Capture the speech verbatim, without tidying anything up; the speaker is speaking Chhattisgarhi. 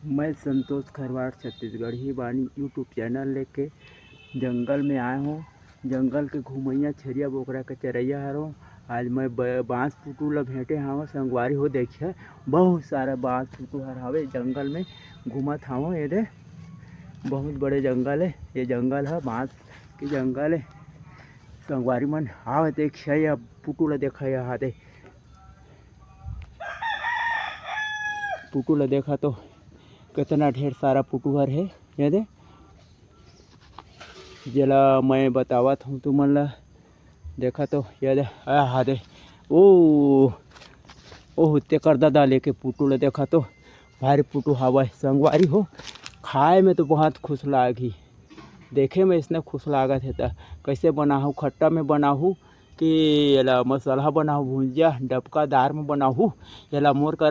मैं संतोष खरवार छत्तीसगढ़ी बानी YouTube चैनल लेके जंगल में आए हों। जंगल के घुमैया छेरिया बोकरा के चरैया हरों। आज मैं ब-, बांस पुटू ल भेंटे हावं संगवारी हो। देखिए, बहुत सारा बांस पुटू हर हावे जंगल में घूमत हावं। ये दे, बहुत बड़े जंगल है। ये जंगल है बांस के जंगल है। संगवारी मन, आवे देखिए, ये पुटू ल देखा, ये हाथे पुटू ल देखा तो कितना ढेर सारा पुटू हर है। ये दे, जेला मैं बतावत हूँ तुमन ला। देखा तो ये दे, आ हा दे, ओ, ओ तेकर दादा लेके पुटू ल देखा तो भारी पुटू हावय संगवारी हो। खाए में तो बहुत खुश लागही, देखे में इसने खुश लागत हे। त कैसे बनाहू, खट्टा में बनाहू कि एला मसाला बनाहू, भुंजिया डबका दार में बनाहू, एला मोर करा